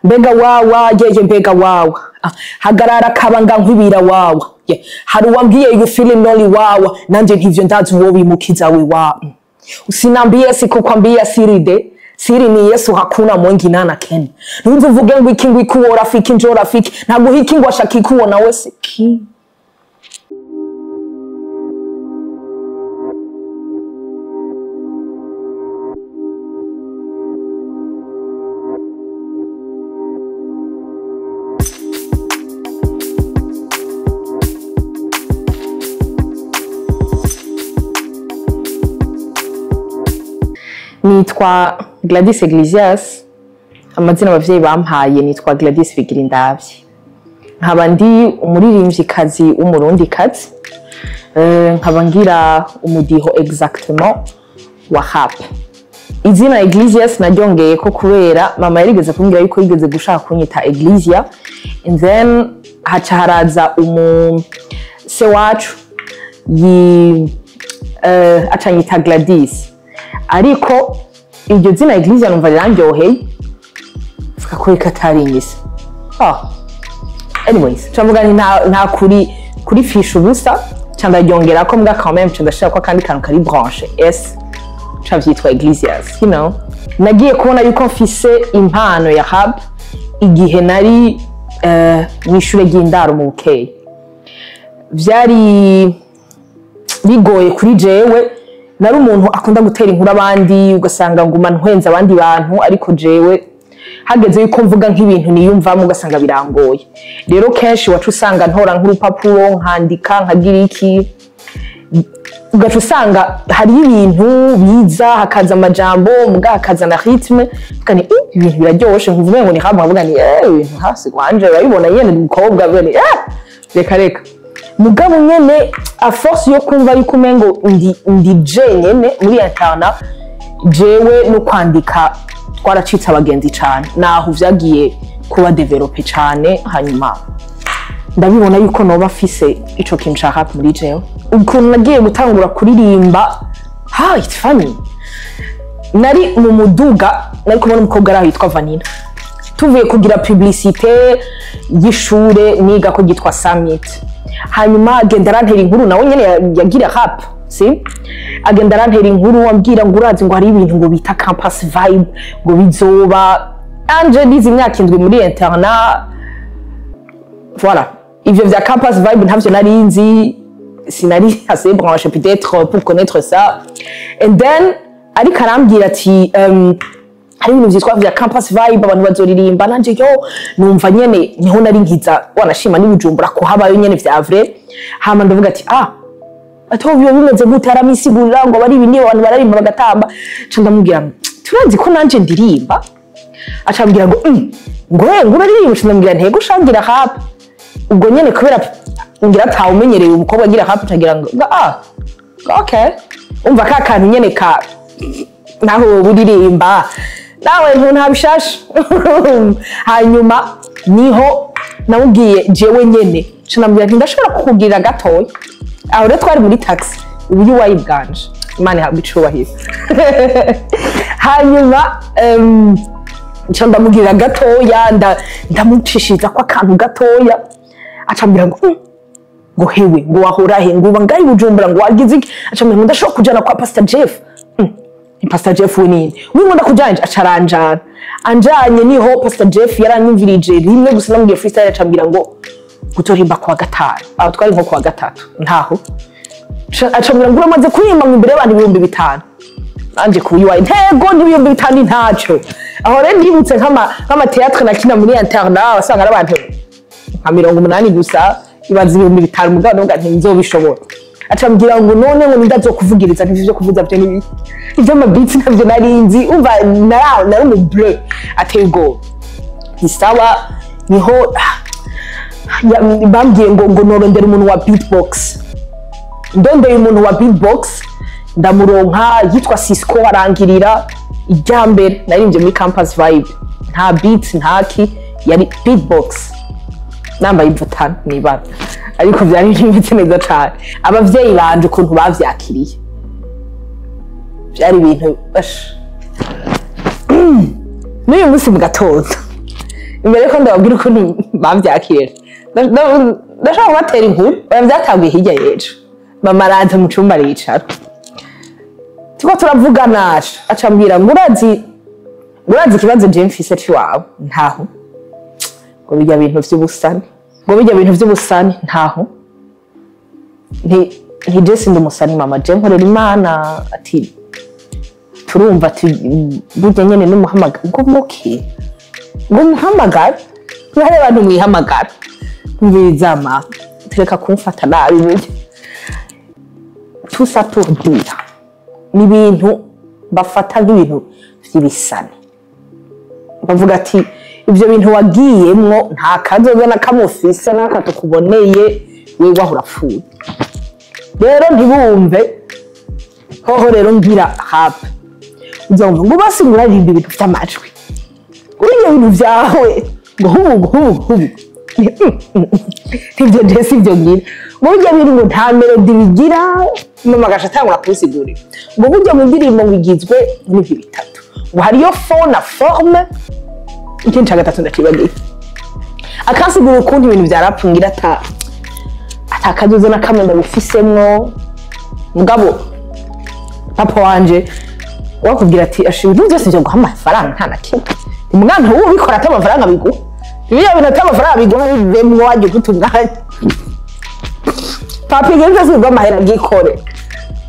Mbega wawa yeye, mbega wawa. Hagarara kabanga nkwibira wawa. Yeah. Hari uwambwiye you feeling lonely wawa, nanje ntivyo ndazi uwo wimukiza we wa. Usinambie sikukwambia siri de siri ni Yesu, hakuna mwingine ana ken. Nunze uvuge ngo iki ngo ikuwo rafiki njo rafiki, ntabwo hiki ngo ashaka ikuwo nawe siki. Nitwa Gladys Iglesias, amazina abavyeyi bampaye nitwa Gladys Bigirindavyi. Nkaba ndi umuririmvyikazi w'umurundikazi, nkaba ngira umudiho exactement wa rap. Izina Iglesias naryongeye ko kubera mama yarigeze kumbwira yuko yigeze gushaka kunyita Iglesia, and then haca haraza umu se wacu acanyita Gladys. Ariko iryo zina Iglesia numva rirandyoheye, mvuga ko reka atari. Anyways, cavuga nti nta kuri fisha ubusa, ca ndaryongerako mbwa quand même, ca ndashirako akandi kantu kari branche S, ca vyitwa Iglesias, you know. Nagiye kubona yuko mfise impano ya rap igihe nari mw'ishure ry'indaro mu Bukeye. Vyari bigoye kuri jewe, nari umuntu akunda gutera inkuru abandi, ugasanga nguma ntwenza abandi bantu, ariko jewe hageze yuko mvuga nk'ibintu niyumvamo ugasanga birangoye. Rero kenshi wacu usanga ntora nk'urupapuro nkandika nkagira iki, ugaca usanga hari ibintu biza hakaza amajambo muga hakaza na rythme, mvuga ni ibintu biraryoshe, nkuvuga ngo ni rap, nkavuga ni ibintu hasi wanje urabibona nyene umukobwa avuga ni reka reka. Mugabo nyene a force yo kumva yuko umengo ndi je nyene muri internat, jewe no kwandika twaracitse abagenzi cane, naho vyagiye kuba develope cane, hanyuma ndabibona yuko noba mfise ico kintu ca rap muri jewe. Ukuntu nagiye gutangura kuririmba, it's funny, nari mu muduga nari kumwe n'umukobwa araho yitwa Vanina, tuvuye kugira publicité y'ishure niga ko gitwa Summit. Hanyuma agenda arantera inkuru, nawe nyene yagira rap, si? Agenda arantera inkuru ambwira ngo urazi ngo hari ibintu ngo bita campus vibe ngo bizoba. Anje nize imyaka 7 muri internat, voilà, ivyo vya campus vibe ntavyo nari nzi, sinari assez branché peut-être pour connaître ça. And then ariko arambwira ati hari ibintu vyitwa vya campus vibe abantu bazoririmba, nanje yo numva nyene niho nari nkiza wanashima n'Ibujumbura ko habayo nyene vya vrai. Hama ndavuga ati ato byo bimeze gute, aramisigurira ngo bari ibindi abantu bararimba bagatamba. Ca ndamubwira turazi ko nanje ndirimba, acambwira ngo ngo ngo uraririmba, ca ndamubwira ntego shangira rap. Ubwo nyene kubera ngira atawumenyereye umukobwa agira rap, cagira ngo okay, umva ka kantu nyene ka naho buririmba nawe ntabishasha. Hanyuma niho namubwiye jewe nyene, ca ndamubwira nti ndashobora kukubwira gatoya. Aho rero twari muri taxi, ubu wayi bwanje, Imana ihabwe icubahiro. Hanyuma ca ndamubwira gatoya, ndamucishiriza ko akantu gatoya, acambwira ngo ngo hewe ngo wahora he, ngo uba ngahi Bujumbura, ngo wagize iki, acambwira ngo ndashobora kujana kwa Pastor Jeff. Pastor Jeff we nini wingo ndakujanje, acaranjana anjanye. Niho Pastor Jeff yaranyumvirije rimwe gusa namubwiye freestyle, acambwira ngo gutorimba kwa gatanu, aho twari nko kwa gatatu ntaho, acambwira ngo uramaze kuririmba ngo imbere y'abantu 5000. Nanje kuyiwa intego ni 5000 ntaco. Aho rero nibutse nk'ama théâtre nakina muri internat, wasanga ari abantu nka 80 gusa, ibaza 5000, mugabo ndavuga nti nzobishobora. Acambwira ngo none ngo ndazokuvugiriza ntivyo vyo kuvuza byo nibi ivyo ma beats navyo narinzi, umva nari mu bleu ateye ubwoba. Ni sawa, niho bambwiye ngo norondera umuntu wa beatbox. Ndondeye umuntu wa beatbox ndamuronka, yitwa Cisco, arangirira irya mbere naririmbye muri campus vibe, nta beats ntaki, yari beatbox, nambaye imvutano nibara, ariko vyari bimeze neza cane. Abavyeyi banje ukuntu bavyakiriye vyari ibintu N'uyu munsi mu gatondo, imbere ko ndababwira ukuntu bavyakira, ndashaka kubatera inkuru. Oya, vyatanguye hirya y'ejo. Mama araza mu cumba, aricara, turiko turavugana, aca ambwira ngo urazi ikibazo je mfise c'iwawe? Ntaho. Ngo bijya bintu vy'ubusani, ngo bijya bintu vy'ubusani. Ntaho. Nti je sindi umusani mama, je nkorera Imana. Ati turumva, ati burya nyene n'umuhamagaro. Ngo muki? Ngo umuhamagaro? Hari abantu mwihamagara. Mbizama, tureka kumfata nabi burya. Tout ça pour dire, ni ibintu bafata nk'ibintu vy'ibisani, bavuga ati ibyo bintu wagiyemwo nta kazoza na kamwe ufise, n'aka tukuboneye wewe waho urapfuye. Rero ntibumve hoho. Rero ngira rap, uzumva ngo basi ngo uraririmba ibintu vy'amajwi, ngo ibyo bintu vyawe ngo hubu hubu hubu. Ntibyo, je sivyo ngira. Ngo burya bintu ngo nta mélodie bigira. Mama agaca atangura kubisigurira ngo burya mu ndirimbo ngo igizwe n'ibyo bitatu, ngo hariyo fond na forme, ikindi ca gatatu ndacibagiye. Akansigurira ukuntu ibintu vya rap ngira ata kazoza na kamwe ndabifisemwo. Mugabo papa wanje wakubwira ati asha, ibintu byose byo guha amafaranga nta na kimwe. Umwana ubu ubikora ata amafaranga biguha, biriya bintu ata amafaranga biguha, bivemwo, wajya guta umwanya. Papa, ibintu byose biguha amahera bwikore.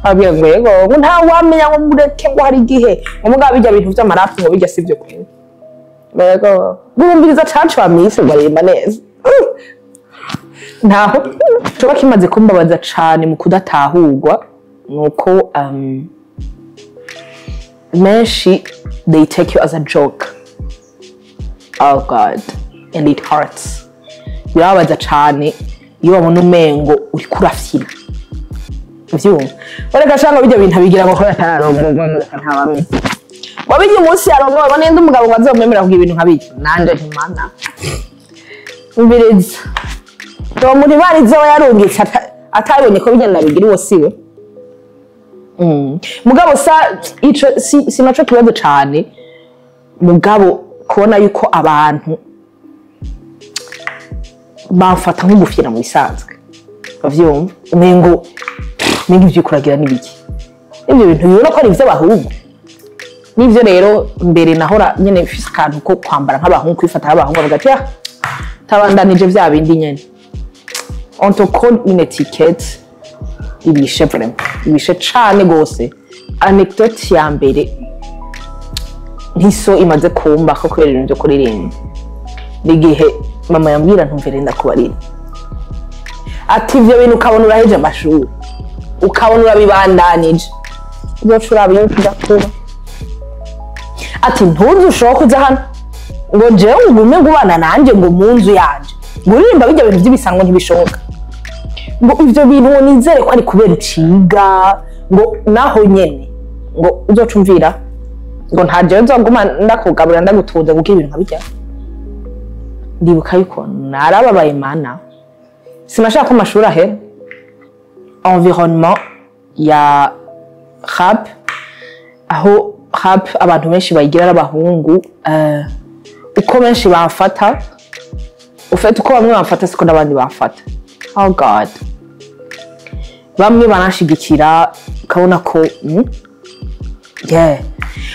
Ababwira ngo yego, ngo nta wamenya, ngo mureke, ngo hari igihe ngo mugabo bijya bintu by'ama rap ngo bijya sibyo kwenda. Yego, guhumbiriza cacu bamwise ngo aririmba neza. Ntaho coba kimaze kumbabaza cane mu kudatahurwa nuko menshi they take you as a joke. Oh God, and it hurts. Birababaza cane iyo babona umengo uriko urafyina. Uvyumva bareka shanga bijya bintu abigira ngo atararongorwa, ntabamenya wabijya. Umunsi yarongorwa ninde umugabo ngo azomwemera kugira ibintu nka bijya? Nanje ntimana umviriza, uwo muntu Imana izoba yarungitse atabonye ko bijya ndabigira, uwo siwe. Mugabo sa ico si naco kibazo cane. Mugabo kubona yuko abantu bamfata nk'umufyina mu bisanzwe, bavyumva umengo ivyo kuragira n'ibiki, ibyo bintu bibona ko ari ivy'abahungu. Nivyo rero mbere nahora nyene mfise akantu ko kwambara nk'abahungu, kwifata nk'abahungu, bavuga ati ah, tabandanije vya bindi nyene. On te colle une étiquette ibishe, vraiment ibishe cane gose. Anecdote ya mbere ntiso imaze kumba ko kubera ibintu byo kuririmba, n'igihe mama yambwira ntumvire ndakubarira, ati ivyo bintu ukabona uraheje amashuri, ukabona urabibandanije, uzoca uraba iyo kuba. Ati ntuzi ushobora kuza hano ngo jewe ugume ngo ubana nanje ngo mu nzu yanje ngo uririmba bijya bintu by'ibisango, ntibishoboka. Ngo ivyo bintu ngo nizere ko ari kubera uciga, ngo naho nyene ngo uzoca umvira ngo nta jewe nzoguma ndakugaburira, ndagutunze ngo ibintu nka bijya. Ndibuka yuko narababaye mana, sinashaka ko amashuri ahera. Environnement ya rap, aho rap abantu benshi bayigira ari abahungu, uko benshi bamfata, ufite uko bamwe bamfata siko n'abandi bamfata. Oh God, bamwe baranshigikira ukabona ko yeah.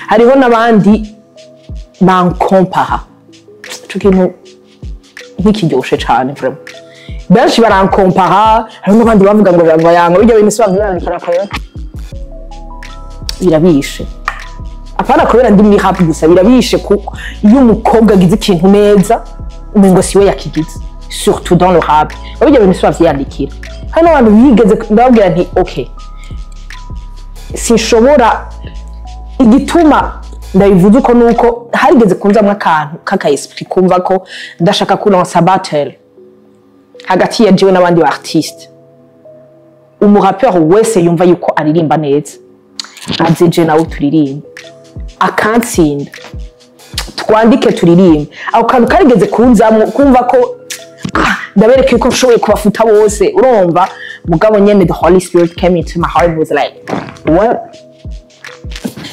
Hariho n'abandi bankompara. Ico kintu ntikiryoshe cane vraiment. Benshi barankompara, hariho n'abandi bavuga ngo yanga bijya bintu sibavyandikira ko birabishe. Apana kubera ndi muri rap gusa, birabishe kuko iyo umukobwa agize ikintu neza umengo siwe yakigize, surtout dans le rap bijya bintu sibavyandikira. Hari n'abantu bigeze ndababwira nti okay, sinshobora. Igituma ndabivuze uko nuko harigeze kunzamwo akantu k'aka esprit kumva ko ndashaka kulansa battle hagati ya jewe n'abandi ba artiste. Umurapeur wese yumva yuko aririmba neza aze je nawe turirimba, akantsinda twandike turirimbe. Ako kantu karigeze kunzamwo kumva ko ah, ndabereka yuko nshoboye kubafuta bose, urumva. Mugabo nyene the Holy Spirit came into my heart and was like, what?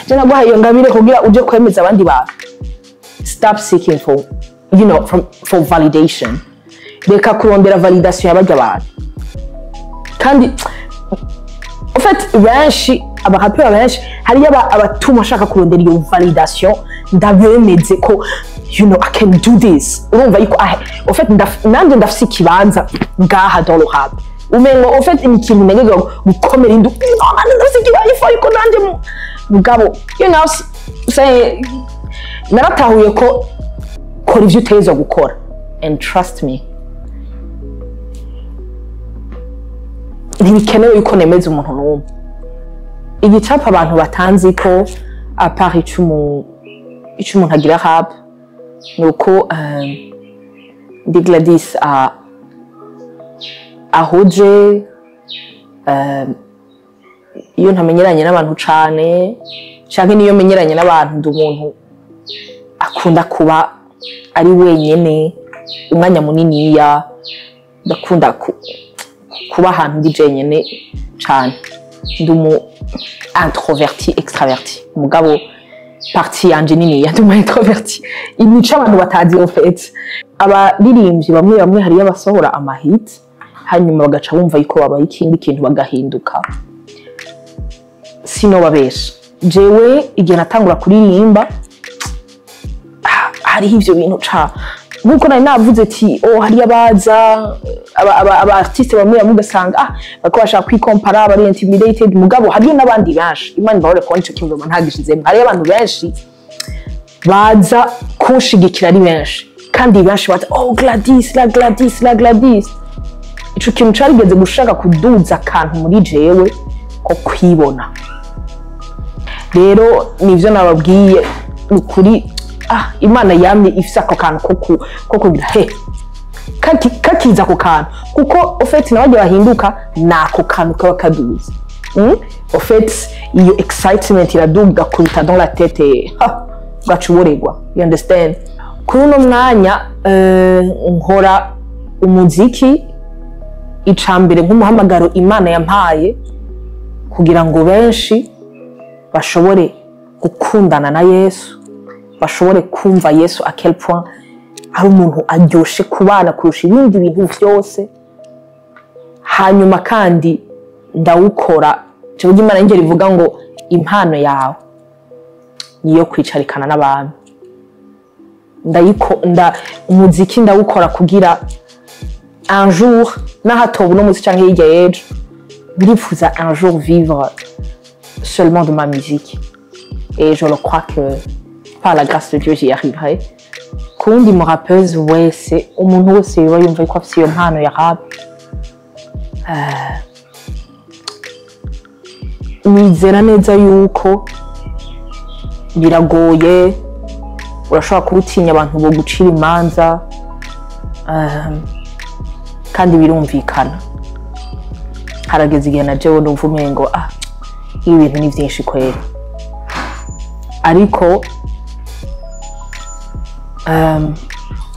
Je naguhaye iyo ngabire kugira uje kwemeza abandi bantu. Stop seeking for you know from, for validation. Reka kurondera validation y'abarya abantu. Kandi en fait benshi, abaraperi benshi, hariyo abatuma ashaka kurondera iyo validation, ndabemeze ko I can do this. Urumva yuko en fait nanje ndafise ikibanza ngaha dans le rap. Umengo en fait ni ikintu ntegerezwa gukomera indu, no, nanje ndafise ikibanza, ifo yuko nanje mugabo say naratahuye ko kora ivyo utegerezwa gukora, and trust me, ntibikenewe yuko nemeza umuntu n'umwe. Igicapa abantu batanzi ko à part ico umuntu agira rap, ni uko ndi Gladys ahuje, iyo ntamenyeranye n'abantu cane, canke niyo menyeranye n'abantu, ndi umuntu akunda kuba ari wenyene umwanya muniniya. Ndakunda kuba ahantu ndi jenyene cane. Ndi umu introverti extraverti, mugabo partie yanje niniya ndi umu introverti. Imico abantu batazi, en fait abaririmbyi bamwe bamwe hariyo abasohora amahit, hanyuma bagaca bumva yuko babaye ikindi kintu, bagahinduka. Sinobabesha, jewe igihe natangura kuririmba, hariho ivyo bintu ca nkuko nari navuze ati oh, hariyo abaza aba artiste bamwe bamwe, ugasanga bariko bashaka kwikompara, bari intimidated. Mugabo hariyo n'abandi benshi, Imana ibahore kubona ico kintu ntagishizemo, hariyo abantu benshi baza kunshigikira ari benshi, kandi benshi baza oh Gladys, la Gladys, la Gladys. Ico kintu carigeze gushaka kuduza akantu muri jewe ko kwibona. Rero nivyo nababwiye, ni ukuri, Imana yamye ifise ako kantu ko kugira he kakiza ako kantu, kuko au fait nabajya bahinduka nako kantu kaba kaduza. Au fait iyo excitement iraduga kuruta dans la tête, ha, ugaca uborerwa, you understand? Kuri uno mwanya nkora umuziki icambere nk'umuhamagaro Imana yampaye kugira ngo benshi bashobore gukundana na Yesu, bashobore kumva Yesu à quel point ari umuntu aryoshe kubana kurusha ibindi bintu vyose. Hanyuma kandi ndawukora jewe Imana ingeri ivuga ngo impano yawe niyo kwicarikana n'abantu. Umuziki ndawukora kugira un jour, n'ahatoba uno munsi canke hirya y'ejo, ndipfuza un jour vivre seulement de ma musique, et je le crois que par la grâce de Dieu j'y arriverai. Kuwundi mu rappeuse wese, umuntu wese yoba yumva ko afise iyo mpano ya rap, nizera neza yuko biragoye, urashobora kuba utinya abantu bo gucira imanza, kandi birumvikana. Harageze igihe na jewe numva umengo ibi bintu ni vyinshi kwera, ariko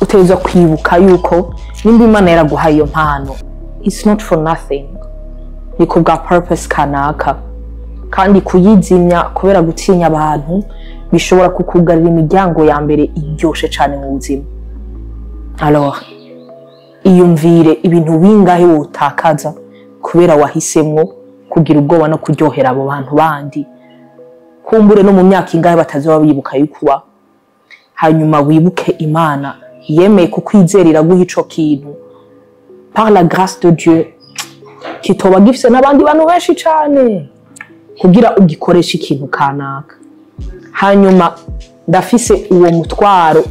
utegerezwa kwibuka yuko nimba Imana yaraguhaye iyo mpano, it's not for nothing, ni ku bwa purpose kanaka. Kandi kuyizimya kubera gutinya abantu bishobora kukugarira imiryango ya mbere iryoshe cane mu buzima. Alors iyumvire ibintu bingahe wotakaza kubera wahisemwo kugira ubwoba no kuryohera abo bantu bandi, kumbure no mu myaka ingahe batazoba bibuka yukuba. Hanyuma wibuke Imana yemeye kukwizera iraguha ico kintu par la grâce de Dieu, kitoba gifise n'abandi bantu benshi cane kugira ugikoreshe ikintu kanaka. Hanyuma ndafise uwo mutwaro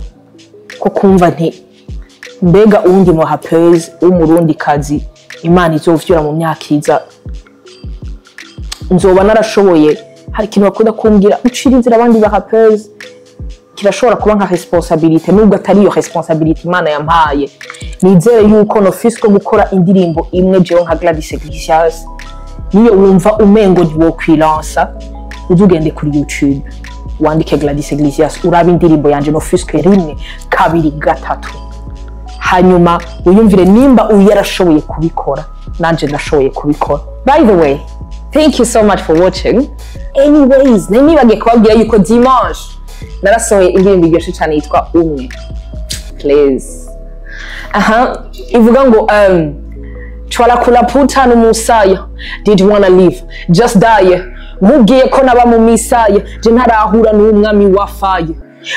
ko kumva nti mbega uwundi mu rappeuse w'umurundikazi Imana izovyura mu myaka iza, nzoba narashoboye. Hari ikintu bakunda kumbwira, ucira inzira abandi ba rappeuse, kirashobora kuba nka responsabilité, nubwo atari iyo responsabilité Imana yampaye. Nizere yuko nofise ko gukora indirimbo imwe jewe nka Gladys Iglesias, niyo wumva umengo ntiwokwilansa, uzugende kuri YouTube wandike Gladys Iglesias, urabe indirimbo yanje nofise rimwe, kabiri, gatatu, hanyuma wiyumvire nimba uyu yarashoboye kubikora, nanje ndashoboye kubikora. By the way, thank you so much for watching. Anyways, nari nibagiye kubabwira yuko dimanche Narasohoye indirimbo iryoshe cyane yitwa Umwe. Please. Aha, ivuga ngo twala puta n'umusaya, did wanna live just die, nkubwiye ko naba mu misaya, je ntarahura n'umwami wa fire,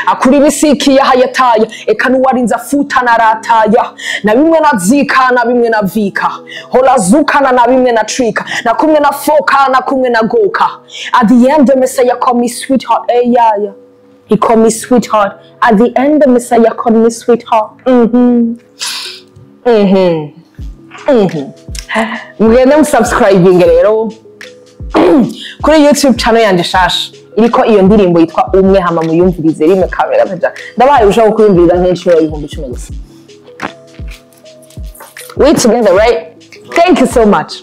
akura ibisiki yahayataya, eka n'uwarinze afuta narataya, na bimwe nazika, na bimwe navika, holazukana, na bimwe natrika, na kumwe na foka, na kumwe na goka. At the end the Messiah called me sweetheart. Hey, yeah. He called me sweetheart. At the end the Messiah called me sweetheart. Mugende musubscribing rero kuri YouTube channel yanje shasha iriko iyo ndirimbo yitwa Umwe, hama muyumvirize rimwe, kabiri, gatatu. Ndabahaye ushaka kuyumviriza nk'inshuro 10,000 gusa. We together, right? Thank you so much.